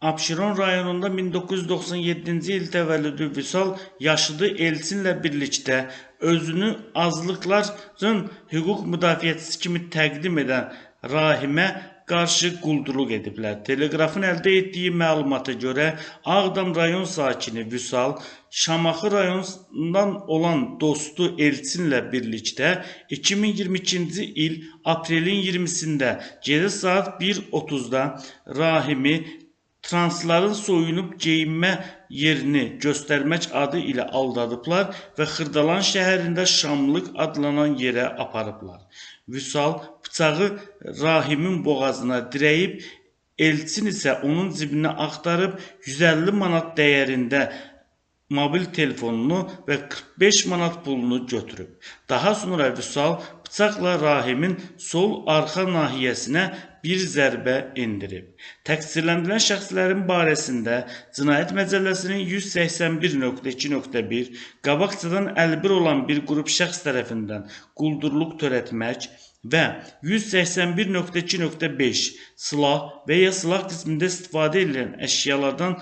Abşeron rayonunda 1997-ci il təvəllüdlü Vüsal yaşıdı Elçinlə birlikdə özünü azlıqların hüquq müdafiəçisi kimi təqdim edən Rahimə qarşı quldurluq ediblər. Teleqrafın əldə etdiyi məlumata görə Ağdam rayon sakini Vüsal Şamaxı rayonundan olan dostu Elçinlə birlikdə 2022-ci il aprelin 20-sində gecə saat 1:30-da Rahimi transların soyunub geyinmə yerini göstərmək adı ilə aldadıblar və Xırdalan şəhərində Şamlıq adlanan yerə aparıblar. Vüsal bıçağı Rahimin boğazına dirəyib, Elçin isə onun cibini axtarıb 150 manat dəyərində mobil telefonunu və 45 manat pulunu götürüb. Daha sonra Vüsal bıçaqla Rahimin sol arxa nahiyəsinə bir zərbə endirib. Təqsirləndirilən şəxslərin barəsində Cinayət Məcəlləsinin 181.2.1 qabaqcadan əlbir olan bir qrup şəxs tərəfindən quldurluq törətmək və 181.2.5 silah və ya silah qismində istifadə edilən əşyalardan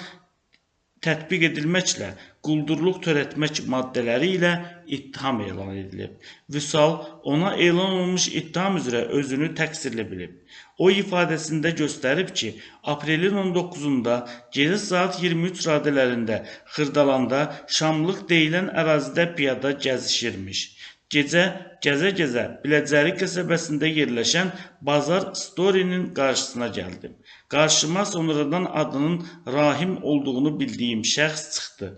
tətbiq edilməklə quldurluq törətmək maddələri ilə ittiham elan edilib. Vüsal ona elan olunmuş ittiham üzrə özünü təqsirli bilib. O ifadəsində göstərib ki, aprelin 19-da gecə saat 23 radələrində Xırdalanda Şamlıq deyilən ərazidə piyada gəzişirmiş. Gecə gəzə-gəzə Biləcəri qəsəbəsində yerləşən Bazar Story-nin qarşısına gəldim. Qarşıma sonradan adının Rahim olduğunu bildiyim şəxs çıxdı.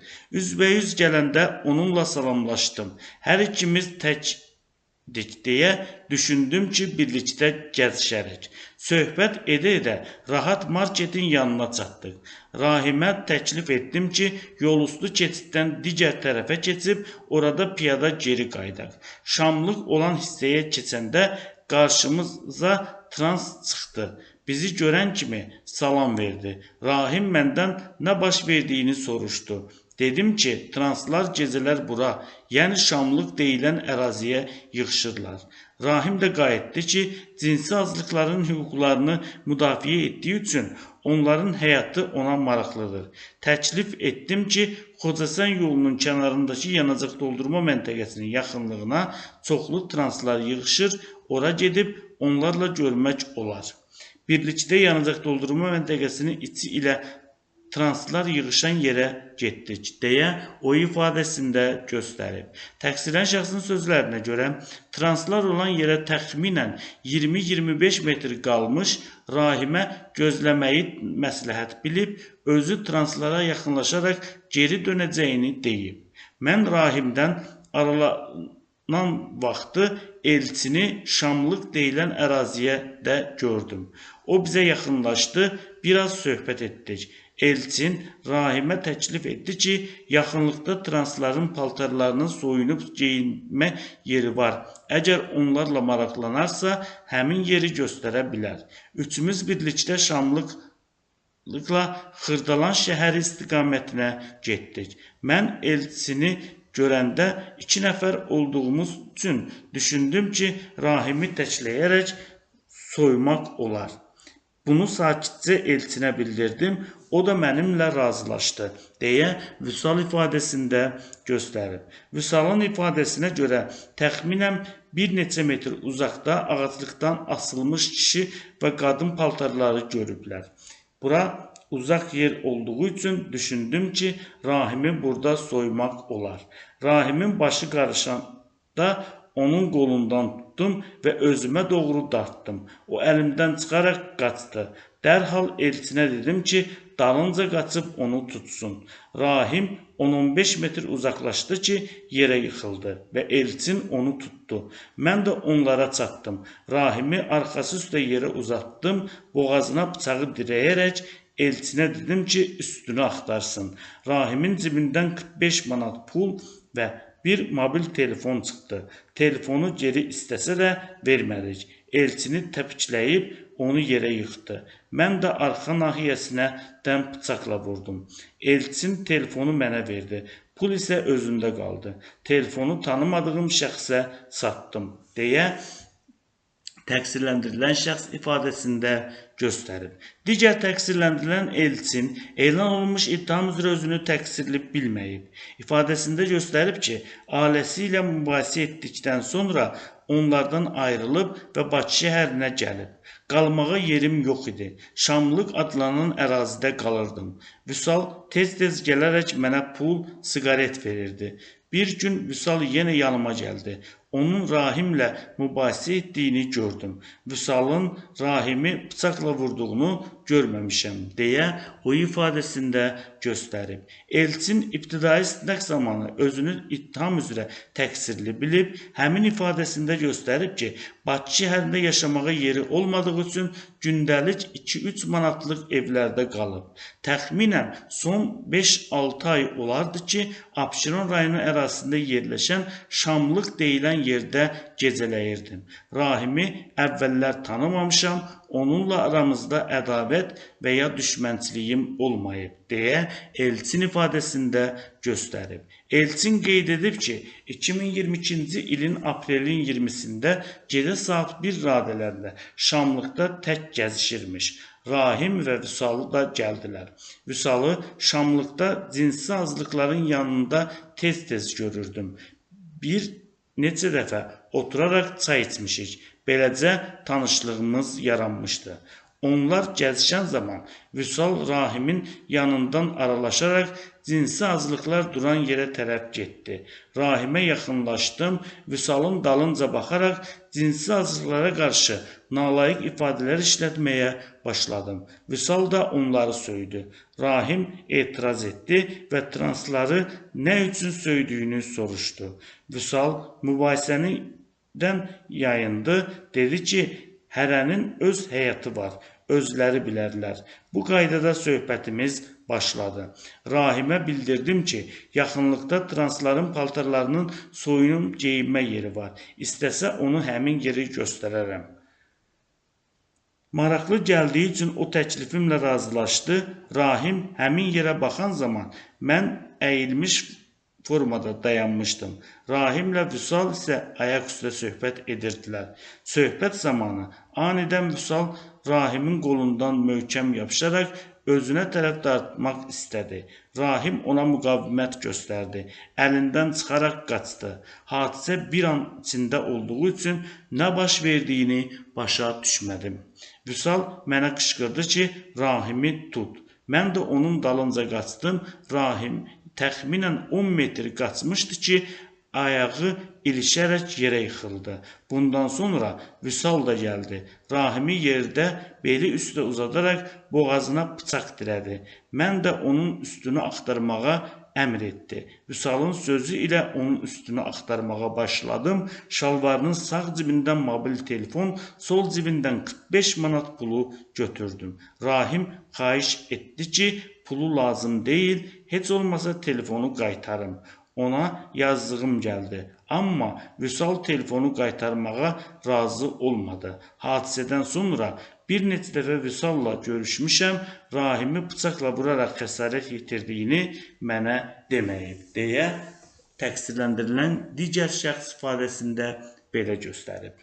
Üzbəyüz gələndə onunla salamlaşdım. Hər ikimiz təkdik deyə düşündüm ki, birlikdə gəzişərik. Söhbət edə-edə Rahat marketin yanına çatdıq. Rahimə təklif etdim ki, yolüstü keçiddən digər tərəfə keçib orada piyada geri qayıdaq. Şamlıq olan hissəyə keçəndə qarşımıza trans çıxdı. Bizi görən kimi salam verdi. Rahim məndən nə baş verdiyini soruşdu. Dedim ki, translar gecələr bura, yəni Şamlıq deyilən əraziyə yığışırlar. Rahim də qayıtdı ki, cinsi azlıqların hüquqlarını müdafiə etdiyi üçün onların həyatı ona maraqlıdır. Təklif etdim ki, Xocasən yolunun kənarındakı yanacaq doldurma məntəqəsinin yaxınlığına çoxlu translar yığışır, ora gedib onlarla görmək olar. Birlikdə yanacaq doldurma məntəqəsinin içi ilə translar yığışan yerə getdik, deyə o ifadəsində göstərib. Təqsirlənən şəxsin sözlərinə görə translar olan yerə təxminən 20-25 metr qalmış Rahimə gözləməyi məsləhət bilib, özü translara yaxınlaşaraq geri dönəcəyini deyib. Mən Rahimdən aralanan vaxtı Elçini Şamlıq deyilən əraziyə də gördüm. O bizə yaxınlaşdı, biraz söhbət etdik. Elçin Rahimə təklif etdi ki, yaxınlıqda transların paltarlarının soyunub geyinmə yeri var. Əgər onlarla maraqlanarsa, həmin yeri göstərə bilər. Üçümüz birlikdə Şamlıqla Xırdalan şəhəri istiqamətinə getdik. Mən Elçini görəndə 2 nəfər olduğumuz üçün düşündüm ki, Rahimi təkləyərək soymaq olar. Bunu sakitcə Elçinə bildirdim, o da mənimlə razılaşdı, deyə Vüsal ifadəsində göstərib. Vüsalın ifadəsinə görə təxminən bir neçə metr uzaqda ağaclıqdan asılmış kişi və qadın paltarları görüblər. Bura uzaq yer olduğu üçün düşündüm ki, Rahimi burada soymaq olar. Rahimin başı qarışanda onun qolundan tutdum və özümə doğru dartdım. O əlimdən çıxaraq qaçdı. Dərhal Elçinə dedim ki, dalınca qaçıb onu tutsun. Rahim 10-15 metr uzaqlaşdı ki, yerə yıxıldı və Elçin onu tutdu. Mən də onlara çatdım. Rahimi arxası üstə yerə uzatdım, boğazına bıçağı dirəyərək Elçinə dedim ki, üstünü axtarsın. Rahimin cibindən 45 manat pul və bir mobil telefon çıxdı. Telefonu geri istəsə də vermədik. Elçini təpikləyib onu yerə yıxdı. Mən də arxa nahiyəsinə dən bıçaqla vurdum. Elçin telefonu mənə verdi. Pul isə özündə qaldı. Telefonu tanımadığım şəxsə satdım, deyə Təqsirləndirilən şəxs ifadəsində göstərib. Digər təqsirləndirilən Elçin elan olunmuş ittiham üzrə özünü təqsirli bilməyib. İfadəsində göstərib ki, ailəsi ilə mübahisə etdikdən sonra onlardan ayrılıb və Bakı şəhərinə gəlib. Qalmağa yerim yox idi. Şamlıq adlanan ərazidə qalırdım. Vüsal tez-tez gələrək mənə pul, siqaret verirdi. Bir gün Vüsal yenə yanıma gəldi. Onun Rahimlə mübahisə etdiyini gördüm. Vüsalın Rahimi bıçaqla vurduğunu görməmişəm, deyə o ifadəsində göstərib. Elçin ibtidai istinaq zamanı özünü ittiham üzrə təqsirli bilib, həmin ifadəsində göstərib ki, Bakı şəhərində yaşamağa yeri olmadığı üçün gündəlik 2-3 manatlıq evlərdə qalıb. Təxminən son 5-6 ay olardı ki, Abşeron rayonu ərazisində yerləşən Şamlıq deyilən yerdə gecələyirdim. Rahimi əvvəllər tanımamışam, onunla aramızda ədavət və ya düşmənçiliyim olmayıb, deyə Elçin ifadəsində göstərib. Elçin qeyd edib ki, 2022-ci ilin aprelin 20-sində gecə saat 1 radələrində Şamlıqda tək gəzişirmiş. Rahim və Vüsalı da gəldilər. Vüsalı Şamlıqda cinsi azlıqların yanında tez-tez görürdüm. Bir neçə dəfə oturaraq çay içmişik. Beləcə tanışlığımız yaranmışdı. Onlar gəzişən zaman Vüsal Rahimin yanından aralaşaraq cinsi azlıqlar duran yerə tərəf getdi. Rahimə yaxınlaşdım, Vüsalın dalınca baxaraq cinsi azlıqlara qarşı nalayiq ifadələr işlətməyə başladım. Vüsal da onları söydü. Rahim etiraz etdi və transları nə üçün söydüyünü soruşdu. Vüsal mübahisədən yayındı, dedi ki, hərənin öz həyatı var, özləri bilərlər. Bu qaydada söhbətimiz başladı. Rahimə bildirdim ki, yaxınlıqda transların paltarlarının soyunum geyinmə yeri var. İstəsə onu həmin yeri göstərərəm. Maraqlı gəldiyi üçün o təklifimlə razılaşdı. Rahim həmin yerə baxan zaman mən əyilmiş formada dayanmışdım. Rahimlə Vüsal isə ayaq üstə söhbət edirdilər. Söhbət zamanı anidən Vüsal Rahimin qolundan möhkəm yapışaraq özünə tərəf dartmaq istədi. Rahim ona müqavimət göstərdi. Əlindən çıxaraq qaçdı. Hadisə bir an içində olduğu üçün nə baş verdiyini başa düşmədim. Vüsal mənə qışqırdı ki, Rahimi tut. Mən də onun dalınca qaçdım. Rahim təxminən 10 metr qaçmışdı ki, ayağı ilişərək yerə yıxıldı. Bundan sonra Vüsal da gəldi. Rahimi yerdə beli üstə uzadaraq boğazına bıçaq dirədi. Mən də onun üstünü axtarmağa əmr etdi. Vüsalın sözü ilə onun üstünü axtarmağa başladım. Şalvarının sağ cibindən mobil telefon, sol cibindən 45 manat pulu götürdüm. Rahim xahiş etdi ki, pulu lazım deyil, heç olmasa telefonu qaytarım. Ona yazdığım gəldi. Amma Vüsal telefonu qaytarmağa razı olmadı. Hadisədən sonra bir neçə dəfə Vüsalla görüşmüşəm, Rahimi bıçaqla vuraraq xəsarət yetirdiyini mənə deməyib, deyə təqsirləndirilən digər şəxs ifadəsində belə göstərib.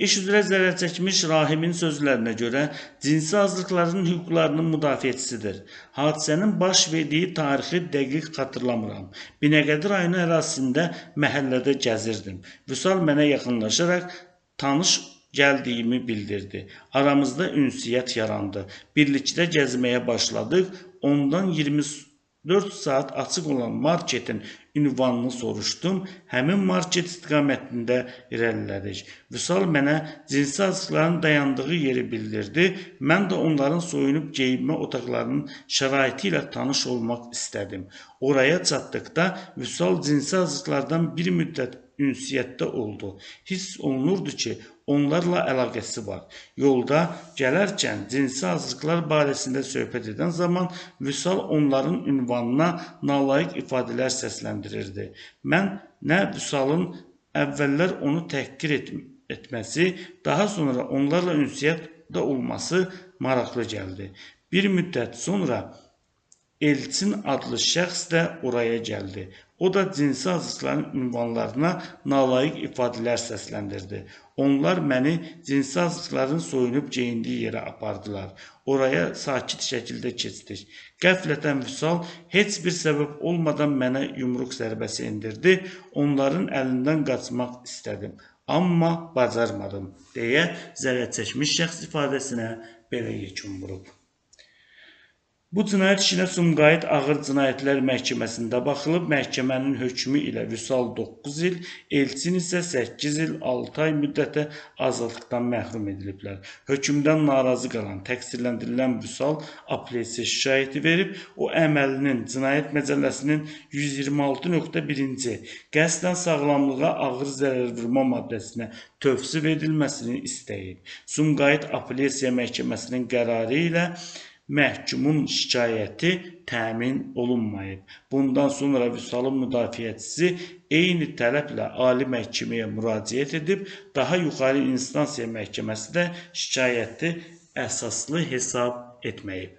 İş üzrə zərər çəkmiş Rahimin sözlərinə görə cinsi azlıqların hüquqlarının müdafiəçisidir. Hadisənin baş verdiyi tarixi dəqiq xatırlamıram. Binəqədi rayonu ərazisində məhəllədə gəzirdim. Vüsal mənə yaxınlaşaraq tanış gəldiyimi bildirdi. Aramızda ünsiyyət yarandı. Birlikdə gəzməyə başladıq. Ondan 24 saat açıq olan marketin ünvanını soruşdum. Həmin market istiqamətində irəlilədik. Vüsal mənə cinsi azlıqların dayandığı yeri bildirdi. Mən də onların soyunub geyinmə otaqlarının şəraiti ilə tanış olmaq istədim. Oraya çatdıqda Vüsal cinsi azlıqlardan bir müddət ünsiyyətdə oldu. Hiss olunurdu ki, onlarla əlaqəsi var. Yolda gələrkən cinsi azlıqlar barəsində söhbət edən zaman Vüsal onların ünvanına nalayiq ifadələr səsləndirirdi. Mən nə Vüsalın əvvəllər onu təhqir etməsi, daha sonra onlarla ünsiyyətdə olması maraqlı gəldi. Bir müddət sonra Elçin adlı şəxs də oraya gəldi. O da cinsi azlıqların ünvanlarına nalayiq ifadələr səsləndirdi. Onlar məni cinsi azlıqların soyunub geyindiyi yerə apardılar. Oraya sakit şəkildə keçdik. Qəflətən Vüsal heç bir səbəb olmadan mənə yumruq zərbəsi endirdi. Onların əlindən qaçmaq istədim, amma bacarmadım, deyə zərər çəkmiş şəxs ifadəsinə belə yekun vurub. Bu cinayət işinə Sumqayıt Ağır Cinayətlər Məhkəməsində baxılıb. Məhkəmənin hökmü ilə Vüsal 9 il, Elçin isə 8 il 6 ay müddətə azadlıqdan məhrum ediliblər. Hökmdən narazı qalan, təqsirləndirilən Vüsal apellyasiya şikayəti verib. O əməlinin Cinayət Məcəlləsinin 126.1-ci qəsdən sağlamlığa ağır zərər vurma maddəsinə tövsif edilməsini istəyib. Sumqayıt Apellyasiya Məhkəməsinin qərarı ilə məhkumun şikayəti təmin olunmayıb. Bundan sonra Vüsalın müdafiəçisi eyni tələblə Ali Məhkəməyə müraciət edib, daha yuxarı instansiya məhkəməsi də şikayəti əsaslı hesab etməyib.